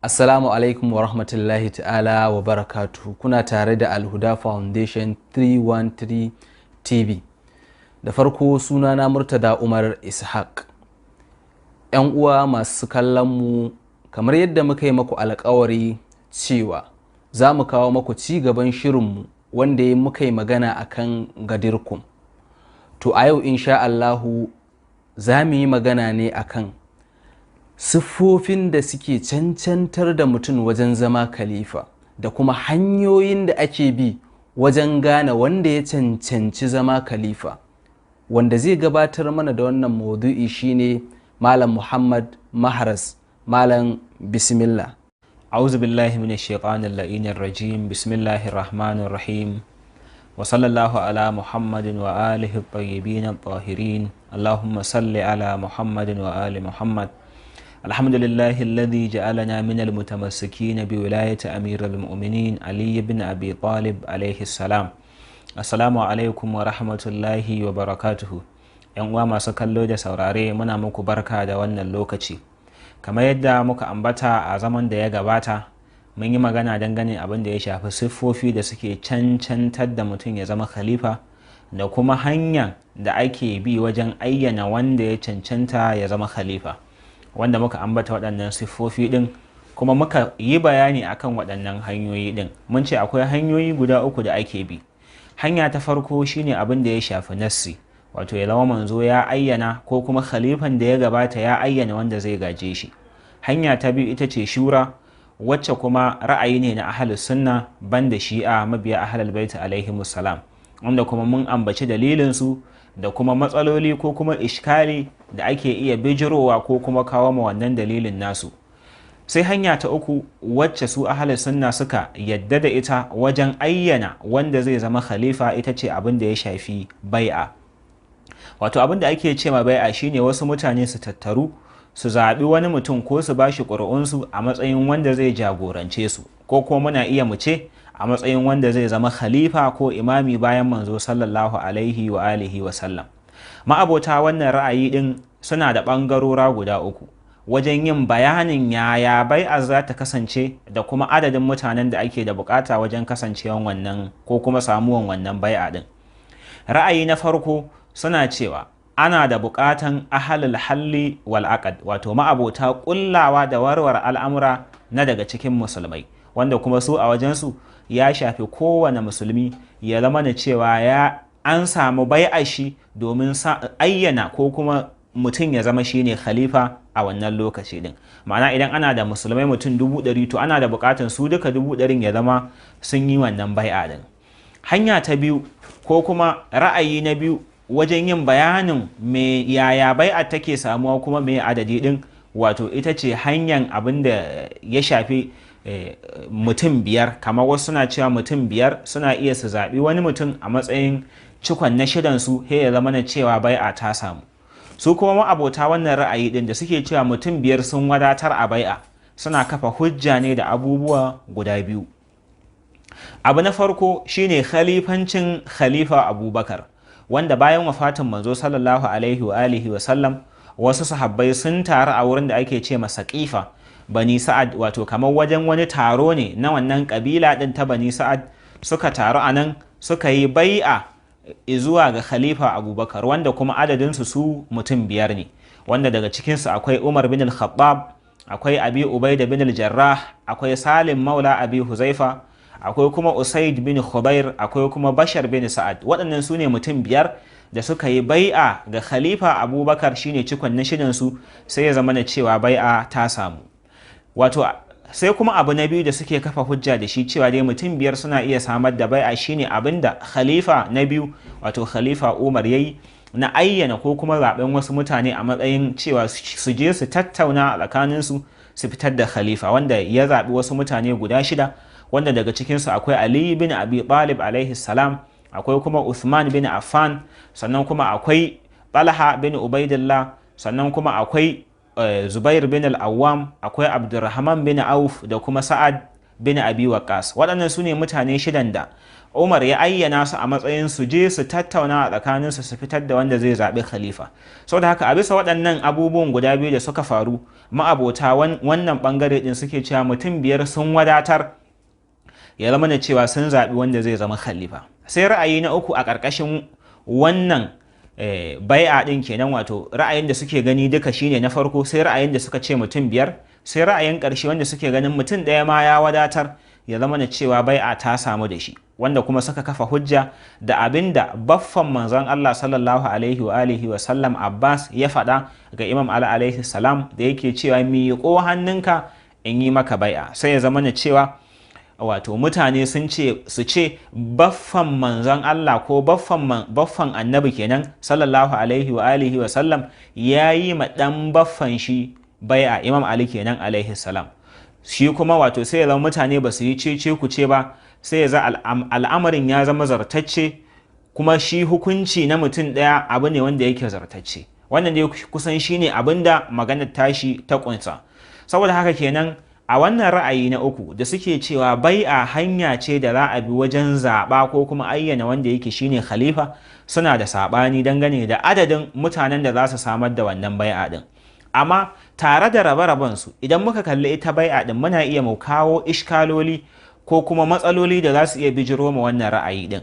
Assalamu alaikum wa rahmatullahi ta'ala wa barakatuhu. Kuna tare da Alhuda Foundation 313 TV. Da farko, sunana Murtada Umar Ishaq. 'Yan uwa masu kallon mu, kamar yadda muka yi maku alkawari cewa za mu kawo maku ci gaban shirinmu wanda ya muka yi magana akan Gadirkum. To, a yau insha Allahu za mu yi magana ne akan siffofin da suke cancantar da mutum wajen zama khalifa da kuma hanyoyin da ake bi wajen gane wanda ya cancanci zama khalifa. Wanda zai gabatar mana da wannan maudu'i shine Malam Muhammad Maharas. Malam, bismillah. أعوذ بالله من الشيطان اللعين الرجيم. بسم الله الرحمن الرحيم، وصلى الله على محمد وآله الطيبين الطاهرين. اللهم صل على محمد وآل محمد. الحمد لله الذي جعلنا من المتمسكين بولاية أمير المؤمنين علي بن أبي طالب عليه السلام. السلام عليكم ورحمة الله وبركاته. ‘Yan uwa masu kallo da saurare, muna muku barka da wannan lokaci. Kamar yadda muka ambata a zaman da ya gabata, mun yi magana dangane abin da ya shafi siffofi da suke cancantar da mutum ya zama khalifa da kuma hanya da ake bi wajen ayyana wanda ya cancanta ya zama khalifa, wanda muka ambata waɗannan siffofi ɗin kuma muka yi bayani akan waɗannan hanyoyi ɗin. Mun ce akwai hanyoyi guda uku da ake bi. Hanya ta farko shine abin da ya shafi nassi, wato ya zama manzo ya ayyana ko kuma khalifan da ya gabata ya ayyana wanda zai gaje shi. Hanya ta biyu ita ce shura, wacce kuma ra'ayi ne na ahlus sunna banda Shi'a mabiya Ahlul Bait alaihimus salam, wanda kuma mun ambaci dalilin su da kuma matsaloli ko kuma ishkali da ake iya bijirowa ko kuma kawo ma wannan dalilin nasu. Sai hanya ta uku, wacce su ahlus sunna suka yadda da ita wajen ayyana wanda zai zama khalifa, ita ce abin da ya shafi bai'a. Wato abin da ake ce ma bai'a shine wasu mutane su tattaru su zaɓi wani mutum ko su ba shi ƙuri'unsu a matsayin wanda zai jagorance su, ko kuma muna iya mu ce a matsayin wanda zai zama khalifa ko imami bayan manzo sallallahu alaihi wa alihi wa sallam. Ma'abota wannan ra'ayi din suna da ɓangarora guda uku wajen yin bayanin yaya bai'a za ta kasance da kuma adadin mutanen da ake da bukata wajen kasancewan wannan ko kuma samuwan wannan bai'a din. Ra'ayi na farko suna cewa ana da bukatan ahalul halli wal aqd, wato ma'abota kullawa da warware al'amura na daga cikin musulmai, wanda kuma su a wajensu ya shafi kowane musulmi ya zama na cewa ya an samu bai'a shi domin ayyana ko kuma mutum ya zama shine khalifa a wannan lokaci din. Ma'ana, idan ana da musulmai mutum 100,000, to ana da bukatan su duka 100,000n ya zama sun yi wannan bai'a din. Hanya ta biyu ko kuma ra'ayi na biyu wajen yin bayanin me yaya bai'a take samuwa kuma me adadi din, wato ita ce hanyar abin da ya shafi mutum biyar. Kamar wasu suna cewa mutum biyar suna iya su zaɓi wani mutum a matsayin cikon na shidan su, he ya zama na cewa bai'a ta samu. Su kuma ma'abota wannan ra'ayi din da suke cewa mutum biyar sun wadatar a bai'a, suna kafa hujja ne da abubuwa guda biyu. Abu na farko shine khalifancin Khalifa Abubakar, wanda bayan wafatin manzo sallallahu alaihi wa alihi wa sallam, wasu sahabbai sun taru a wurin da ake ce masa Saqifa Bani Sa'ad, wato kamar wajen wani taro ne na wannan kabila din ta Bani Sa'ad. Suka taru a nan suka yi bai'a zuwa ga Khalifa Abubakar, wanda kuma adadinsu su mutum biyar ne, wanda daga cikinsu akwai Umar bin al-Khattab, akwai Abi Ubaida bin al-Jarrah, akwai Salim maula Abi Huzaifa, akwai kuma Usaid bin Khudair, akwai kuma Bashar bin Sa'ad. Waɗannan su ne mutum biyar da suka yi bai'a ga Khalifa Abubakar, shine cikon na shidan su, sai ya zama na cewa bai'a ta samu. Wato sai kuma abu na biyu da suke kafa hujja da shi cewa dai mutum biyar suna iya samar da bai'a shine abin da khalifa na biyu, wato Khalifa Umar, yayi na ayyana ko kuma zaben wasu mutane a matsayin cewa su je su tattauna a tsakaninsu su fitar da khalifa, wanda ya zaɓi wasu mutane guda shida, wanda daga cikinsu akwai Ali bin Abi Talib alaihi salam, akwai kuma Uthman bin Affan, sannan kuma akwai Talha bin Ubaidillah, sannan kuma akwai Zubair bin al-Awwam, akwai Abdurrahman bin Auf da kuma Sa'ad. bin Abi Waqqas. Waɗannan su ne mutane shidan da Umar ya ayyana su a matsayin su je su tattauna a tsakaninsu su fitar da wanda zai zaɓi khalifa. Saboda haka, a bisa waɗannan abubuwan guda biyu da suka faru, ma'abota wannan ɓangare ɗin suke cewa mutum biyar sun wadatar ya zama na cewa sun zaɓi wanda zai zama khalifa. Sai ra'ayi na uku a ƙarƙashin wannan bai'a ɗin kenan, wato ra'ayin da suke gani duka shine na farko, sai ra'ayin da suka ce mutum biyar, sai ra'ayin ƙarshe wanda suke ganin mutum ɗaya ma ya wadatar ya zama na cewa bai'a ta samu da shi, wanda kuma suka kafa hujja da abinda baffan manzon Allah sallallahu alaihi wa alihi wa sallam Abbas ya faɗa ga Imam Ali alaihi salam, da yake cewa, "Miƙo hannunka in yi maka bai'a." Sai ya zama na cewa wato mutane sun ce su ce baffan manzon Allah ko baffan annabi kenan sallallahu alaihi wa alihi wa sallam ya yi ma ɗan baffan shi bai'a, Imam Ali kenan alaihi salam. Shi kuma wato sai ya zama mutane ba su yi cece ku ce ba, sai ya za al'amarin ya zama zartacce, kuma shi hukunci na mutum ɗaya abu ne wanda yake zartacce. Wannan dai kusan shine abin da maganar tashi ta kunsa. Saboda haka kenan, a wannan ra'ayi na uku da suke cewa bai'a hanya ce da za a bi wajen zaɓa ko kuma ayyana wanda yake shine khalifa, suna da saɓani dangane da adadin mutanen da za su samar da wannan bai'a ɗin. Amma tare da rabe-raben su, idan muka kalli ita bai'a ɗin, muna iya mu kawo ishkaloli ko kuma matsaloli da za su iya bijiro ma wannan ra'ayi ɗin.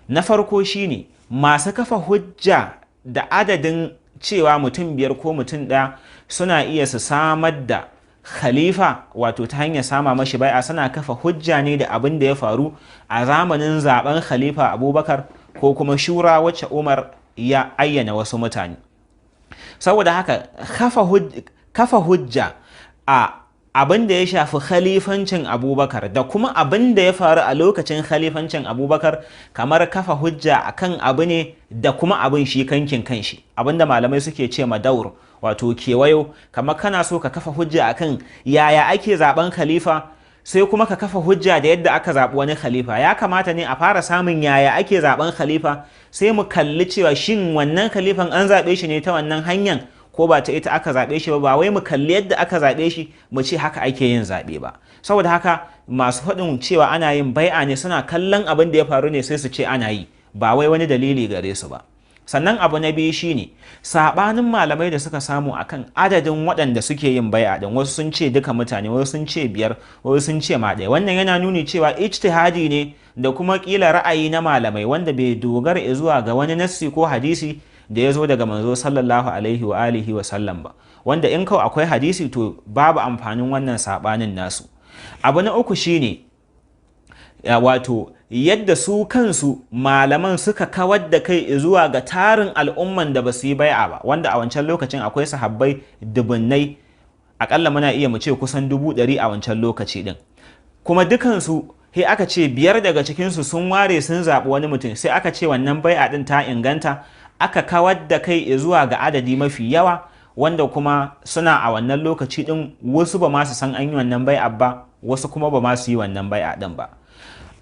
Na farko shine masu kafa hujja da adadin cewa mutum biyar ko mutum ɗaya suna iya su samar da khalifa, wato ta hanyar sama mashi bai'a, suna kafa hujja ne da abin da ya faru a zamanin zaben Khalifa Abubakar ko kuma shura wacce Umar ya ayyana wasu mutane. Saboda haka, kafa hujja a abin da ya shafi khalifancin Abubakar da kuma abin da ya faru a lokacin khalifancin Abubakar kamar kafa hujja akan abu ne da kuma abin shi kankin kanshi, abin da malamai suke ce ma daur, wato kewayo. Kamar kana so ka kafa hujja akan yaya ake zaben khalifa, sai kuma ka kafa hujja da yadda aka zaɓi wani khalifa. Ya kamata ne a fara samun yaya ake zaben khalifa, sai mu kalli cewa shin wannan khalifan an zaɓe shi ne ta wannan hanyar ko ba ta ita aka zaɓe shi ba, ba wai mu kalli yadda aka zaɓe shi mu ce haka ake yin zaɓe ba. Saboda haka, masu faɗin cewa ana yin bai'a ne suna kallon abin da ya faru ne sai su ce ana yi, ba wai wani dalili gare su ba. Sannan abu na biyu shine sabanin malamai da suka samu akan adadin waɗanda suke yin bai'a din. Wasu sun ce duka mutane, wasu sun ce biyar, wasu sun ce ma ɗaya. Wannan yana nuni cewa ijtihadi ne da kuma kila ra'ayi na malamai wanda bai dogara zuwa ga wani nassi ko hadisi da ya zo daga manzo sallallahu alaihi wa alihi wa sallam ba, wanda in kawai akwai hadisi to babu amfanin wannan sabanin nasu. Abu na uku shine wato yadda su kansu malaman suka kawar da kai zuwa ga tarin al'umman da ba su yi bai'a ba, wanda a wancan lokacin akwai sahabbai dubunnai, akalla muna iya mu ce kusan 100,000 a wancan lokaci din. Kuma dukansu sai aka ce biyar daga cikinsu sun ware sun zaɓi wani mutum, sai aka ce wannan bai'a din ta inganta, aka kawar da kai zuwa ga adadi mafi yawa, wanda kuma suna a wannan lokaci din wasu ba ma su san an yi wannan bai'a ba, wasu kuma ba ma su yi wannan bai'a din ba.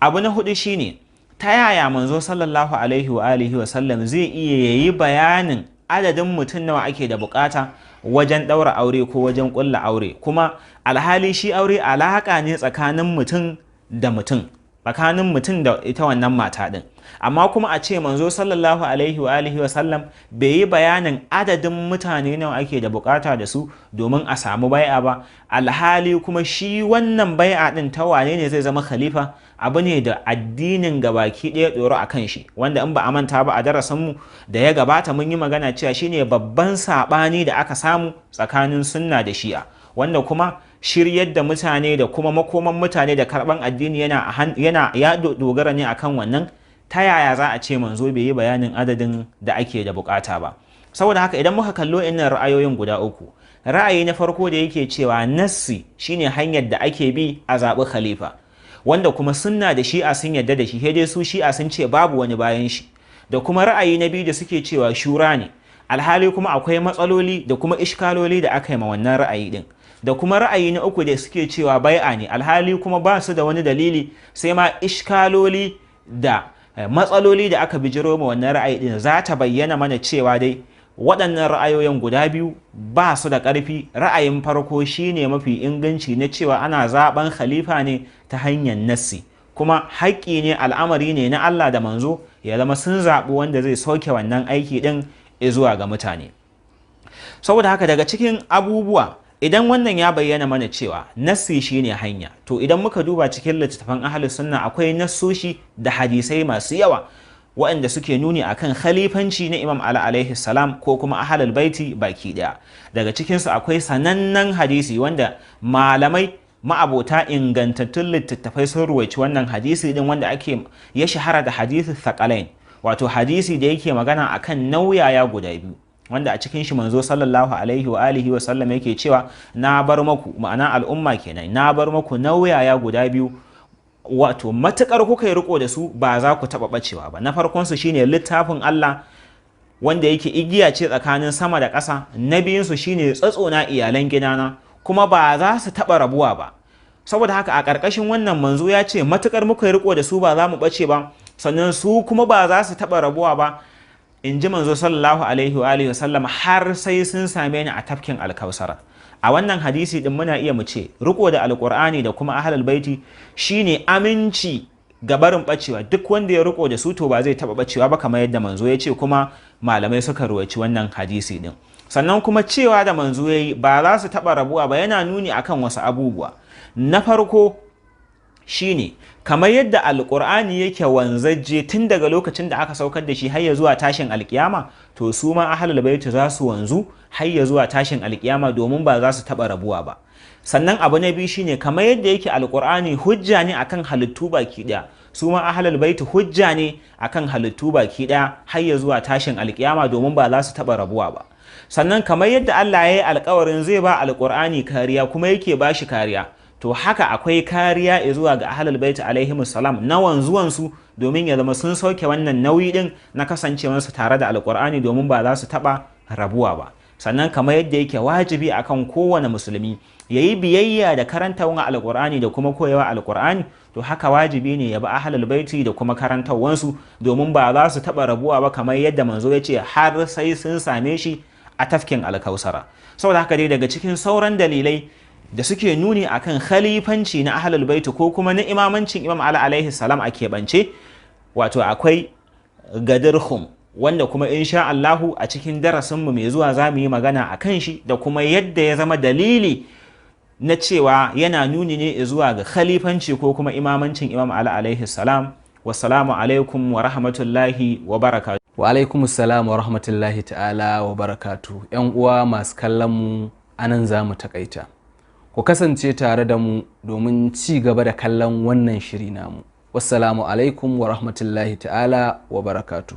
Abu na hudu shine ta yaya manzo sallallahu alaihi wa alihi wa sallam zai iya yayi bayanin adadin mutum nawa ake da bukata wajen ɗaura aure ko wajen ƙulla aure, kuma alhali shi aure alaƙa ne tsakanin mutum da mutum, tsakanin mutum da ita wannan mata ɗin, amma kuma a ce manzo sallallahu alaihi wa alihi wa sallam bai yi bayanin adadin mutane nawa ake da bukata da su domin a samu bai'a ba, alhali kuma shi wannan bai'a din ta wane ne zai zama khalifa abu ne da addinin gabaki ɗaya tsoro a kan shi, wanda in ba a manta ba a darasin mu da ya gabata mun yi magana cewa shine babban saɓani da aka samu tsakanin sunna da shi'a, wanda kuma shiryar da mutane da kuma makoman mutane da karban addini yana ya dogara ne akan wannan. Ta yaya za a ce manzo bai yi bayanin adadin da ake da bukata ba? Saboda haka, idan muka kallo innan ra'ayoyin guda uku, ra'ayi na farko da yake cewa nassi shine hanyar da ake bi a zaɓi khalifa, wanda kuma sunna da shi'a sun yadda da shi, dai su shi'a sun ce babu wani bayan shi, da kuma ra'ayi na biyu da suke cewa shura ne, alhali kuma akwai matsaloli da kuma ishkaloli da aka yi ma wannan ra'ayi din, da kuma ra'ayi na uku da suke cewa bai'a ne, alhali kuma ba su da wani dalili sai ma ishkaloli da matsaloli da aka bijiro ma wannan ra'ayi din, za ta bayyana mana cewa dai Waɗannan ra'ayoyin guda biyu ba su da ƙarfi. Ra'ayin farko shine mafi inganci, na cewa ana zaɓen khalifa ne ta hanyar nassi, kuma haƙƙi ne, al'amari ne na Allah da manzo ya zama sun zaɓi wanda zai sauke wannan aiki ɗin zuwa ga mutane. Saboda haka, daga cikin abubuwa, idan wannan ya bayyana mana cewa nassi shine hanya, to idan muka duba cikin littattafan Ahlus Sunna, akwai nassoshi da hadisai masu yawa waɗanda suke nuni akan khalifanci na Imam Ali alaihi salam ko kuma Ahlul Baiti baki ɗaya. Daga cikinsu akwai sanannen hadisi wanda malamai ma'abota ingantattun littattafai sun ruwaici wannan hadisi din, wanda ake ya shahara da hadisi Thaqalain, wato hadisi da yake magana akan nauyaya guda biyu, wanda a cikin shi manzo sallallahu alaihi wa alihi wa sallam yake cewa, "Na bar maku," ma'ana al'umma kenan, "na bar maku nauyaya guda biyu, wato matukar kuka yi riko da su ba za ku taba bacewa ba. Na farkon su shine littafin Allah, wanda yake igiya ce tsakanin sama da ƙasa. Na biyun su shine tsatsona, iyalan gidana, kuma ba za su taba rabuwa ba." Saboda haka, a ƙarƙashin wannan, manzo ya ce matukar muka yi riko da su ba za mu bace ba, sannan su kuma ba za su taba rabuwa ba, in ji manzo sallallahu alaihi wa alihi wasallam, har sai sun same ni a tafkin Alkausara. A wannan hadisi din muna iya mu ce riko da Alkur'ani da kuma Ahlul Baiti shine aminci ga barin bacewa. Duk wanda ya riko da su to ba zai taba bacewa ba, kamar yadda manzo ya ce, kuma malamai suka ruwaici wannan hadisi din. Sannan kuma cewa da manzo yayi ba za su taba rabuwa ba yana nuni akan wasu abubuwa. Na farko shine, kamar yadda Alkur'ani yake wanzajje tun daga lokacin da aka saukar da shi har ya zuwa tashin alkiyama, to su ma Ahlul Bait za su wanzu har ya zuwa tashin alkiyama, domin ba za su taba rabuwa ba. Sannan abu na biyu shine, kamar yadda yake Alkur'ani hujja ne akan halittu baki daya, su ma Ahlul Bait hujja ne akan halittu baki daya har ya zuwa tashin alkiyama, domin ba za su taba rabuwa ba. Sannan kamar yadda Allah ya yi alkawarin zai ba Alkur'ani kariya kuma yake ba shi kariya, to haka akwai kariya zuwa ga Ahlul Bait alaihi salam na wanzuwansu, domin ya zama sun sauke wannan nauyi din na kasancewarsu tare da Alkur'ani, domin ba za su taba rabuwa ba. Sannan kamar yadda yake wajibi akan kowane musulmi ya yi biyayya da karantawan Alkur'ani da kuma koyawa Alkur'ani, to haka wajibi ne ya bi Ahlul Baiti da kuma karantawansu, domin ba za su taba rabuwa ba, kamar yadda manzo ya ce har sai sun same shi a tafkin Alkausara. Saboda haka dai, daga cikin sauran dalilai da suke nuni akan khalifanci na Ahlul Baiti ko kuma na imamancin Imam Ali alaihi salam a keɓance, wato akwai Gadir Khum, wanda kuma insha Allahu a cikin darasinmu mai zuwa za mu yi magana a kan shi da kuma yadda ya zama dalili na cewa yana nuni ne zuwa ga khalifanci ko kuma imamancin Imam Ali alaihi salam. Wassalamu alaikum wa rahmatullahi wa barakatuh. Wa alaikum salam wa rahmatullahi ta'ala wa barakatu. Yan uwa masu kallon mu, anan za mu takaita. Ku kasance tare da mu domin ci gaba da kallon wannan shiri namu. Wassalamu alaikum wa rahmatullahi ta'ala wa barakatu.